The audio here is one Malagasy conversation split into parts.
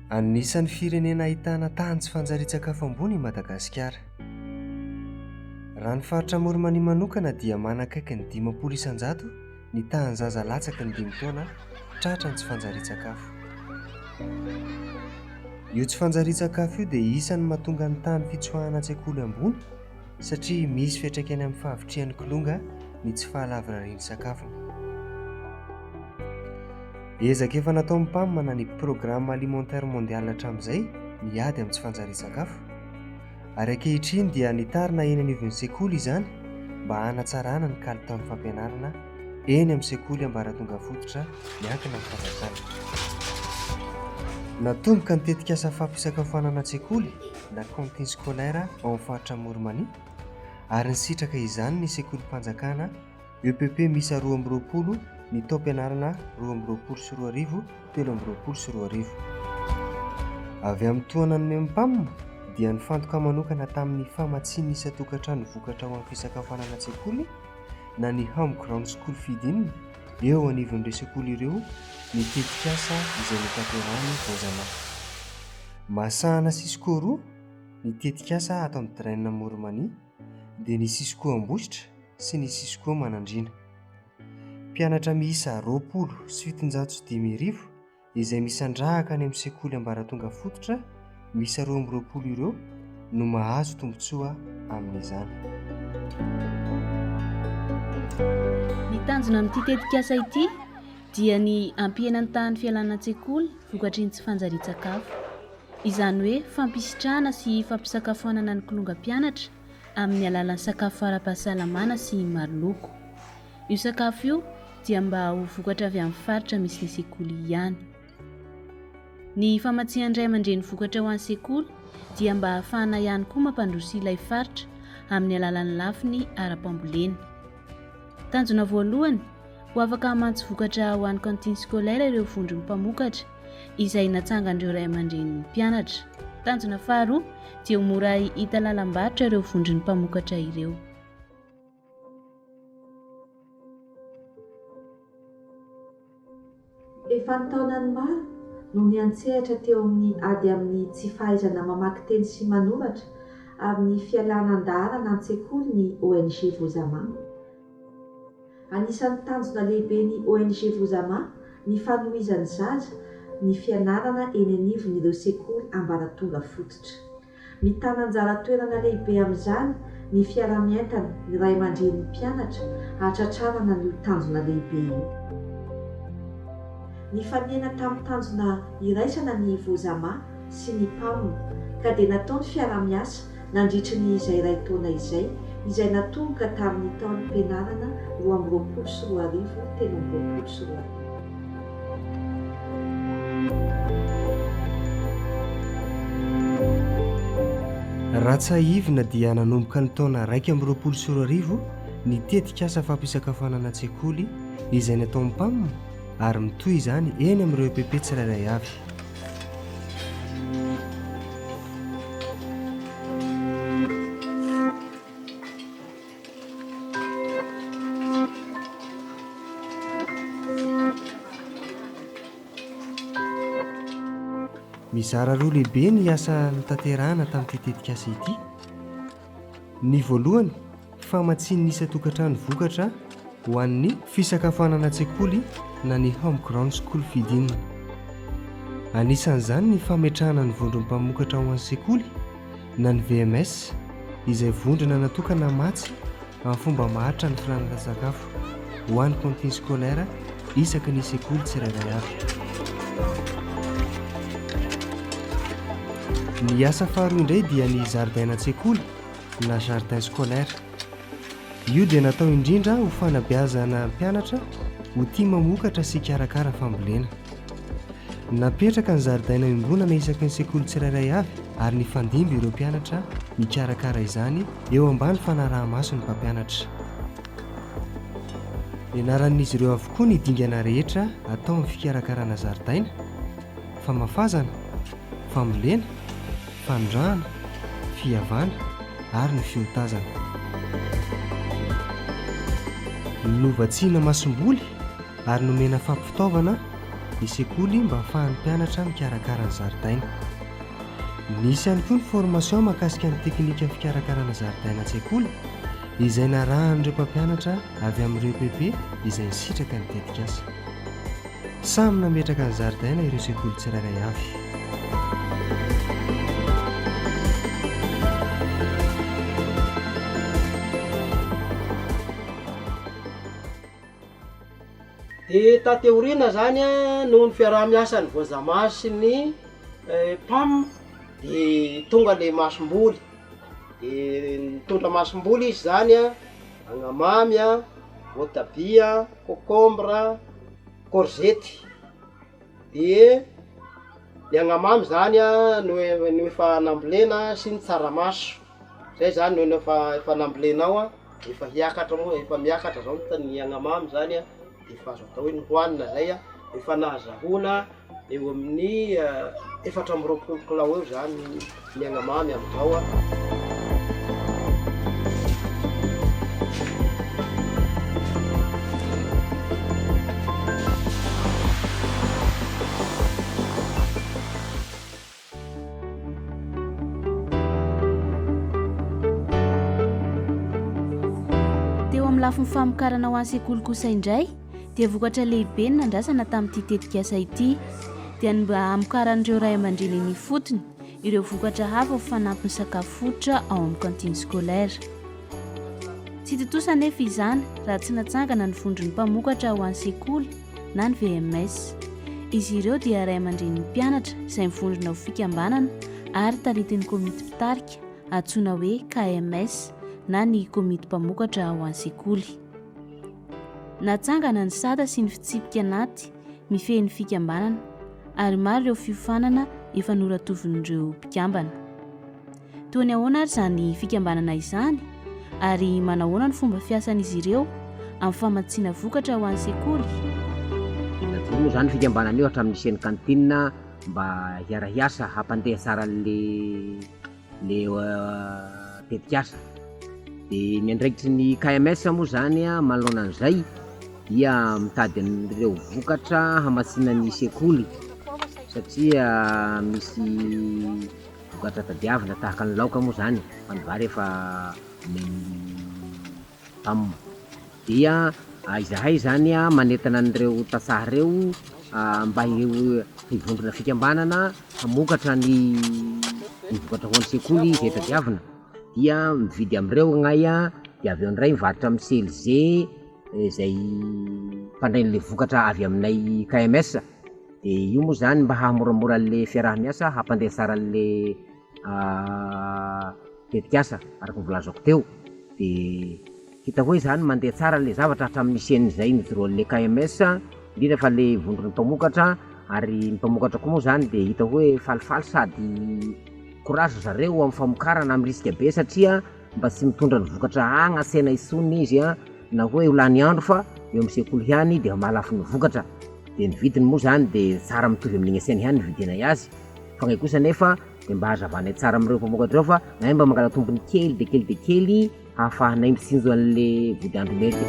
Anisan'ny firenena ahitana tahan'ny tsy fanjarian-tsakafo ambony i Madagasikara. Raha ny faritra Amoron'i Mania manokana dia manakaiky ny 50% ny tahan'ny zaza latsaky ny dimy taona tratra ny tsy fanjarian-tsakafo. Io tsy fanjarian-tsakafo io dia isan'ny mahatonga ny tahan'ny fitsoahana an-tsekoly ambony satria misy fiantraikany amin'ny fahavitrihan'ny kilonga ny tsy fahalavorarian'ny sakafony. Ezaka efa nataon'ny PAM na ny Programme Alimentaire Mondial hatramin'izay ny ady amin'ny tsy fanjarian-tsakafo. Ary ankehitriny dia nitarina eny anivon'ny sekoly izany mba hanatsarana ny kalitaon'ny fampianarana eny amin'ny sekoly ambaratonga fototra miankina amin'ny fanjakana. Natomboka ny tetikasa fampisakafoanana an-tsekoly na cantine scolaire ao amin'ny faritra Amoron'i Mania ary nisitraka izany ny sekolim-panjakana EPP miisa 22 ny taom-pianarana 2022 2023. Avy amin'ny tohana nomen'ny PAM dia nifantoka manokana tamin'ny famatsiana isan-tokantrano vokatra ho an'ny fisakafoanana an-tsekoly na ny Home Ground School Feeding eo anivon'ireo sekoly ireo ny tetikasa izay notanterahin'ny Vozama. Masahana Cisco roa ny tetikasa ato amin'ny Drain Amoron'i Mania dia ny Cisco Ambositra sy ny Cisco Manandriana. Mpianatra miisa 5720 izay misandrahaka any amin'ny sekoly ambaratonga fototra miisa 22 ireo no mahazo tombontsoa amin'izany. Ny tanjona amin'ity tetikasa ity dia ny hampihena ny tahan'ny fialana an-tsekoly vokatry ny tsy fanjarian-tsakafo. Izany hoe fampisitrahana sy fampisakafoanana ny kilonga mpianatra amin'ny alalan'ny sakafo ara-pahasalamana sy maroloko. Io sakafo io dia mba ho vokatra avy amin'ny faritra misy ny sekoly ihany. Ny famatsian'ny ray aman-dreny vokatra ho an'ny sekoly dia mba hahafahana ihany koa mampandroso ilay faritra amin'ny alalan'ny lafiny ara-pambolena. Tanjona voalohany, ho afaka hamantsy vokatra ho an'ny cantine scolaire ireo vondron'ny mpamokatra izay natsangan'ireo ray aman-drenin'ny mpianatra. Tanjona faharoa dia ho mora hita lalam-barotra ireo vondron'ny mpamokatra ireo. Efa an-taonany maro no niantsehatra teo amin'ny ady amin'ny tsy fahaizana mamaky teny sy manoratra ary ny fialana an-daharana an-tsekoly ny ONG Vozama. Anisan'ny tanjona lehiben'ny ONG Vozama ny fanohizan'ny zaza ny fianarana eny anivon'ireo sekoly ambaratonga fototra. Mitana anjara toerana lehibe amin'izany ny fiaraha-mientana ny ray aman-drenin'ny mpianatra hahatratrarana an'io tanjona lehibe io. Nifanena tamin'ny tanjona iraisana ny Vozama sy ny PAM ka dia natao ny fiaraha-miasa nandritry ny izay iray taona izay, izay natomboka tamin'ny taom-pianarana 2022 2023. Raha tsiahivina dia nanomboka ny taona 2021 ny tetikasa fampisakafoanana an-tsekoly izay nataon'ny PAM ary mitohy izany eny amin'ireo EPP tsirairay avy. Mizara roa lehibe ny asa notanterahana tamin'ity tetikasa ity. Ny voalohany, famatsian'ny isan-tokantrano vokatra ho an'ny fisakafoanana an-tsekoly na ny Home Ground School Feeding. Anisan'izany ny fametrahana ny vondron'ny mpamokatra ho an'ny sekoly na ny VMS, izay vondrona natokana hamatsy amin'ny fomba maharitra ny filàna ara-tsakafo ho an'ny cantine scolaire isaky ny sekoly tsirairay avy. Ny asa faharoa indray dia ny jardin an-tsekoly na jardin scolaire. Io dia natao indrindra ho fanabeazana mpianatra ho tia mamokatra sy hikarakara fambolena. Napetraka ny zaridaina iombonana isaky ny sekoly tsirairay avy ary nifandimby ireo mpianatra mikarakara izany eo ambany fanaraha-mason'ny mpampianatra. Nianaran'izy ireo avokoa ny dingana rehetra atao amin'ny fikarakarana zaridaina, famafazana, fambolena, fanondrahana, fiavana ary ny fiotazana. Novatsiana masomboly ary nomena fampitaovana. ny sekoly mba ahafahan'ny mpianatra mikarakara ny zaridaina. Nisy ihany koa ny formation mahakasika ny teknika fikarakarana zaridaina an-tsekoly izay narahan'ireo mpampianatra avy amin'ireo EPP izay nisitraka ny tetikasa. Samy nametraka ny zaridaina ireo sekoly tsirairay avy. Dia taty aoriana zany an, noho ny fiaraha-miasan'ny Voazama sy ny PAM de tonga le masomboly, de nitondra masomboly izy zany an, agnamamy an, voatabia, cocombre, corzety, de ny agnamamy zany an no no efa nambolena sy ny tsaramaso, zay zany no efa efa nambolena ao an. Efa hiakatra moa, efa miakatra zao ny agnamamy zany an, de efa azo atao hoe nohoanina zay an, efa nahazahoana eo amin'ny 24 kilao eo zany ny agnamamy amizao an. Teo amin'ny lafiny famokarana ho an'ny sekoly kosa indray dia vokatra lehibe ny nandrasana tamin'ity tetikasa ity dia ny mba hamokaran'ireo ray aman-dreny eny ifotony ireo vokatra hafa ho fanampin'ny sakafo fototra ao amin'ny cantine scolaire. Tsy tontosa anefa izany raha tsy natsangana ny vondron'ny mpamokatra ho an'ny sekoly na ny VMS. Izy ireo dia ray aman-drenin'ny mpianatra izay mivondrona ho fikambanana ary taritin'ny komity mpitarika antsoina hoe KMS na ny komity mpamokatra ho an'ny sekoly. Natsangana ny sata sy ny fitsipika anaty mifehy ny fikambanana ary maro ireo fiofanana efa noratovin'ireo mpikambana. Toa ny ahoana ary izany fikambanana izany? Ary manahoana ny fomba fiasan'izy ireo amin'ny famatsiana vokatra ho an'ny sekoly? Najoro moa izany fikambanana io hatramin'ny nisian'ny cantine mba hiara-hiasa hampandeha tsara an'le le tetikasa. Dia ny andraikitry ny KMS moa izany manoloana an'izay dia mitady an'ireo vokatra hamatsiana ny sekoly satria misy Vokatra tadiavina tahaka ny laoka moa izany fa ny vary efa omen'ny PAM. Dia izahay izany manentana an'ireo tantsaha ireo mba hivondrona fikambanana hamokatra ny ny vokatra ho an'ny sekoly izay tadiavina. Dia mividy amin'ireo agnay dia avy eo indray mivarotra amin'ny CLG izay mpandray an'ilay vokatra avy aminay KMS. Dia io moa izany mba hahamoramora an'le fiaraha-miasa, hampandeha tsara an'le tetikasa araka ny voalazako teo. Dia hita hoe izany mandeha tsara ilay zavatra hatramin'ny nisian'izay nijoroan'le KMS, indrindra fa le vondron'ny mpamokatra, ary ny mpamokatra koa moa izany dia hita hoe falifaly sady courage zareo amin'ny famokarana, mirisika be satria mba tsy mitondra ny vokatra agny an-tsena intsony izy an, na hoe ho lany andro fa eo amin'ny sekoly ihany dia mahalafo ny vokatra, dia ny vidiny moa izany dia tsara mitovy amin'igny an-tsena ihany ny vidianay azy, fa gnay kosa anefa dia mba hazavanay tsara amin'ireo mpamokatra ireo fa gnay mba mangala tombony kely dia kely dia kely hahafahanay mitsinjo an'le vody andro mety.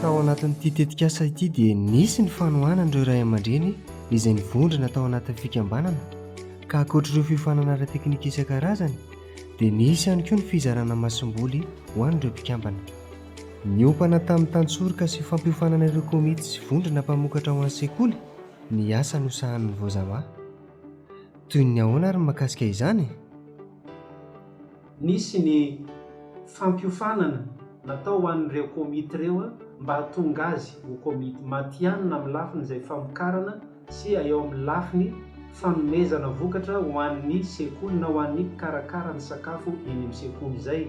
Tao anatin'ity tetikasa ity dia nisy ny fanohanan'ireo ray aman-dreny izay nivondrona tao anatin'ny fikambanana ka ankoatr'ireo fiofanana ara-teknika isan-karazany dia nisy ihany koa ny fizarana masomboly ho an'ireo mpikambana. Niompana tamin'ny tantsoroka sy fampiofanana ireo komity sy vondrona mpamokatra ho an'ny sekoly ny asa nosahanin'ny Vozama. Toy ny ahoana ary ny mahakasika izany? Nisy ny fampiofanana natao ho an'ireo komity ireo mba hahatonga azy ho komity matihanina amin'ny lafiny izay famokarana sy eo amin'ny lafiny fanomezana vokatra ho an'ny sekoly na ho an'ny mpikarakara ny sakafo eny amin'ny sekoly izay.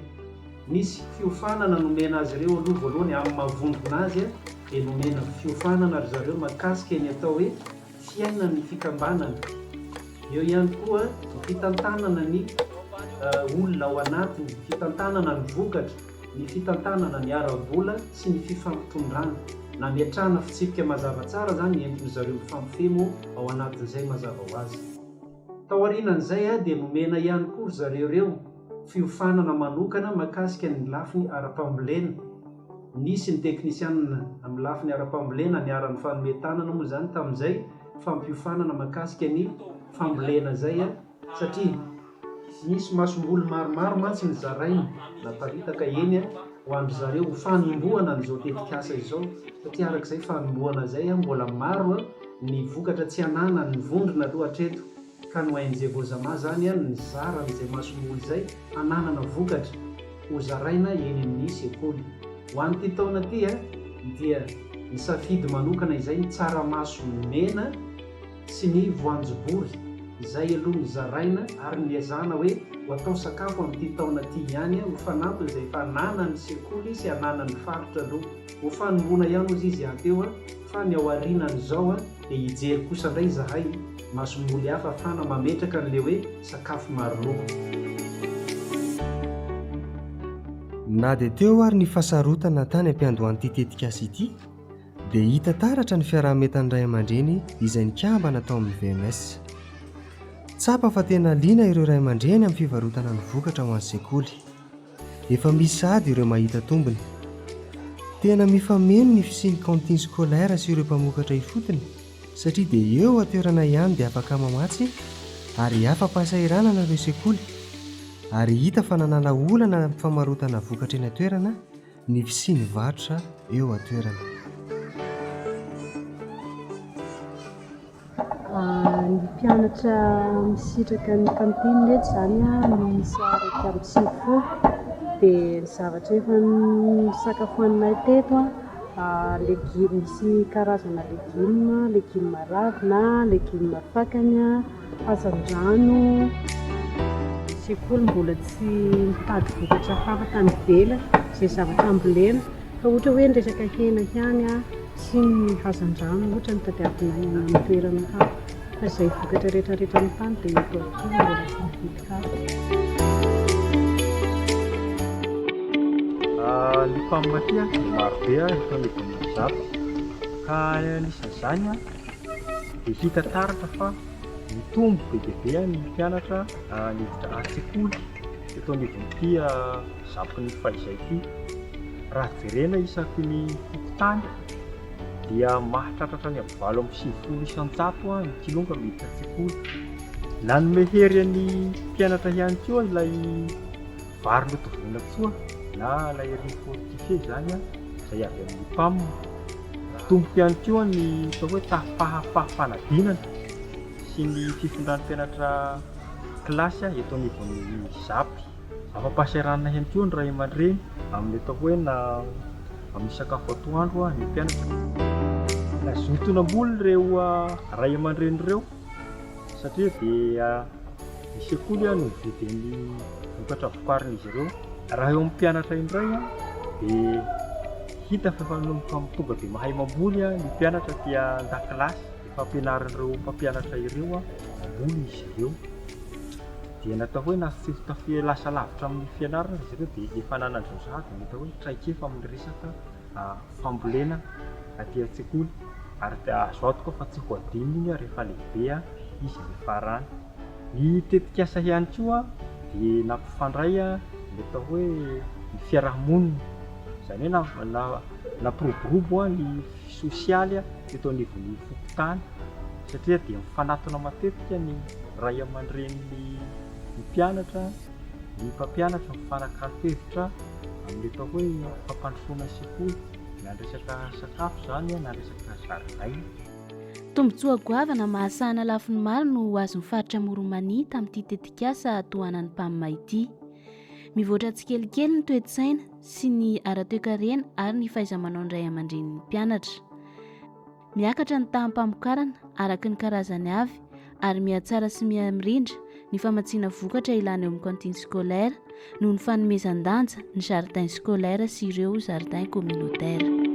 Nisy fiofanana nomena azy ireo aloha voalohany amin'ny maha vondrona azy dia nomena fiofanana ry zareo mahakasika ny atao hoe fiainan'ny fikambanana. Eo ihany koa ny fitantanana ny olona ao anatiny, ny fitantanana ny vokatra, ny fitantanana ny ara-bola sy ny fifampitondrana. Nametrahana fitsipika mazava tsara izany entin-dry zareo mifampifehy moa ao anatin'izay mazava ho azy. Taorianan'izay dia nomena ihany koa ry zareo ireo fiofanana manokana mahakasika ny lafiny ara-pambolena. Nisy ny teknisianina amin'ny lafiny ara-pambolena niara-nifanome tanana moa izany tamin'izay fampiofanana mahakasika ny fambolena izay satria nisy masomboly maromaro mantsy nozaraina naparitaka eny ho an-dry zareo ho fanombohana an'izao tetikasa izao satria araka izay fanombohana izay mbola maro ny vokatra tsy ananan'ny vondrona aloha hatreto. Ka ny ONG Vozama zany an nizara an'izay masomboly izay hananana vokatra ho zaraina eny amin'ny sekoly. Ho an'ity taona ity an dia nisafidy manokana izay ny tsaramaso mena sy ny voanjobory izay aloha no zaraina ary niezahana hoe ho atao sakafo amin'ity taona ity ihany ho fanampin'izay efa ananan'ny sekoly sy ananan'ny faritra aloha. Ho fanomboana ihany hozy izy ahateo an. Fa ny ao arinan'izao dia hijery kosa indray izahay masomboly hafa afahana mametraka an'ilay hoe sakafo maroloko. Na dia teo ary ny fahasarotana tany am-piandohan'ity tetikasa ity dia hita taratra ny fiaraha-mientan'ny ray aman-dreny izay nikambana tao amin'ny VMS. Tsapa fa tena liana ireo ray aman-dreny amin'ny fivarotana ny vokatra ho an'ny sekoly. Efa misy sahady ireo mahita tombony. Tena mifameno ny fisian'ny cantine scolaire sy ireo mpamokatra ifotony satria dia eo an-toerana ihany dia afaka mamatsy ary afa-pahasahiranana ireo sekoly ary hita fa nanala olana amin'ny famarotana vokatra eny an-toerana ny fisian'ny varotra eo an-toerana. Ny mpianatra misitraka ny cantine eto izany miisa 91 dia ny zavatra efa nisakafoaninay teto legioma, misy karazana legioma, legioma ravina, legioma fakany, hazandrano. Sekoly mbola tsy nitady vokatra hafa tany ivelany izay zavatra ambolena fa ohatra hoe ny resaka hena ihany sy ny hazandrano ohatra no tadiavinay any amin'ny toerana hafa fa izay vokatra rehetra rehetra amin'ny tany dia eto avokoa mbola tsy mividy hafa. Ny PAM aty dia marobe eto anivon'ny ZAP ka anisan'izany dia hita taratra fa mitombo be dia be ny mpianatra niditra an-tsekoly eto anivon'ity ZAP-n'ny fahizay ity. Raha jerena isaky ny fokontany dia mahatratra hatrany amin'ny 98% ny kilonga miditra an-tsekoly. Nanome hery an'ny mpianatra ihany koa ilay vary notovonina tsoa na ilay riz fortifié izany izay avy amin'ny PAM. Mitombo ihany koa ny atao hoe taham-pahafaha-panadinana sy ny fifindran'ny mpianatra kilasy eto anivon'ny ZAP. Afa-pahasahiranana ihany koa ny ray aman-dreny amin'ny atao hoe na amin'ny sakafo atoandro ny mpianatra. Nazoto namboly ireo ray aman-dreny ireo satria dia ny sekoly no mividy ny vokatra vokarin'izy ireo. Raha eo amin'ny mpianatra indray dia hita fa efa manomboka tonga dia mahay mamboly ny mpianatra aty an-dakilasy. Efa ampianarin'ireo mpampianatra ireo mamboly izy ireo. Dia natao hoe na tsy lasa lavitra amin'ny fianarana izy ireo dia efa nanan-dry sahady ny atao hoe traikefa amin'ny resaka fambolena aty an-tsekoly ary dia azo antoka fa tsy ho adinony iny rehefa lehibe izy any afara any. Ny tetikasa ihany koa dia nampifandray ny atao hoe ny fiaraha-monina, izany hoe nampiroborobo ny sosialy teto anivon'ny fokontany satria dia mifanatona matetika ny ray aman-drenin'ny mpianatra, ny mpampianatra mifanakalo hevitra amin'ny atao hoe fampandrosoana sekoly na ny resaka sakafo izany na ny resaka zaridaina. Tombontsoa goavana mahasahana lafiny maro no ho azon'ny faritra Amoron'i Mania tamin'ity tetikasa tohanan'ny PAM ity. Mivoatra tsikelikely ny toe-tsaina sy ny ara-toekarena ary ny fahaiza-manaon'ny ray aman-drenin'ny mpianatra. Miakatra ny taham-pamokarana araka ny karazany avy ary mihatsara sy miha-mirindra ny famatsiana vokatra ilana eo amin'ny cantine scolaire noho ny fanomezan-danja ny jardin scolaire sy ireo jardin communautaire.